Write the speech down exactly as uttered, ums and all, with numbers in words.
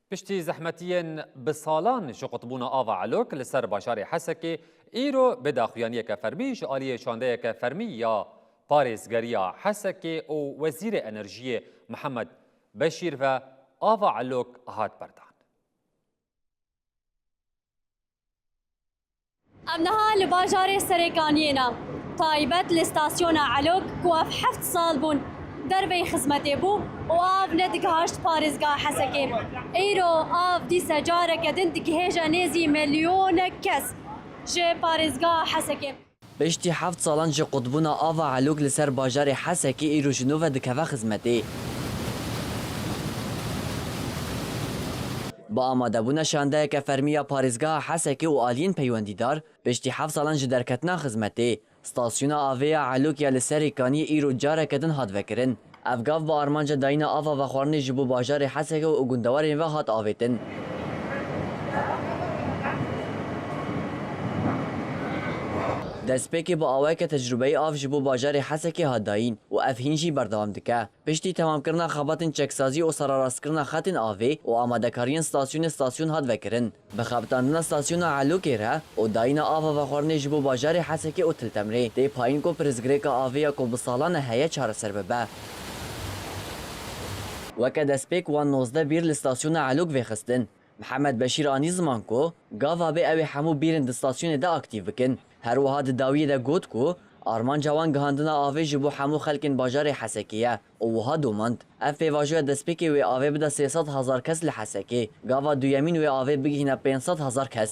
Piştî zehmetiyên bi salan ji qutbûna ava Elok li ser bajarê Hesekê, îro bi daxuyaniyeke fermî ji aliyê şandeyeke fermî ya parêzgeriya Hesekê û Wezîrê Enerjiyê Mihemed Beşîr ve ava Elok hat berdan. Em niha li bajarê Serêkaniyê ne, taybet li stasyona Elok ku ev heft sal bûn derveyî xizmetê bû û av nedigihaşt parêzgeha Hesekê. Îro av dîse careke din digihêje nêzî milyonek kes ji parêzgeha Hesekê. Piştî heft salan ji qutbûna ava Elok li ser bajarê Hesekê îro ji nû ve dikeve xizmetê. Bi amadebûna şandeyeke fermî ya parêzgeha Hesekê û aliyên peywendîdar, piştî heft salan ji derketina xizmetê, stasyona avê ya Elok ya li Serê Kaniyê îro careke din hat vekirin. Ev gav bi armanca dayîna ava vexwarinê ji bo bajarê Hesekê û gundewarên ve hat avêtin. Destpêkê bi awayeke tecrubeyî av ji bo bajarê Hesekê hat dayîn û ev hîn jî berdewam dike. Piştî temamkirina xebatên çeksazî û serarastkirina xetên avê û amadekariyên stasyonê, stasyon hat vekirin. Bi xebitandina stasyona Elokê re û dayîna ava vexwarinê ji bo bajarê Hesekê û Til Temrê, tê payîn ku pirsgirêka avê ya ku bi salan e heye çareser bibe. Weke destpêk wan nozdeh bîr li stasyona Elok vêxistin. Mihemed Beşîr anî ziman ku gava bê ew ê hemû bîrên di stasyonê de aktîf bikin. Her wiha di dawiyê de got ku armanca wan gihandina avê ji bo hemû xelkên bajarê Hesekê ye û wiha domand, ev pêvajoya destpêkê wê avê bide sê sed hezar kes li Hesekê, gava duyemîn wê avê bigihîne pênc sed hezar kes.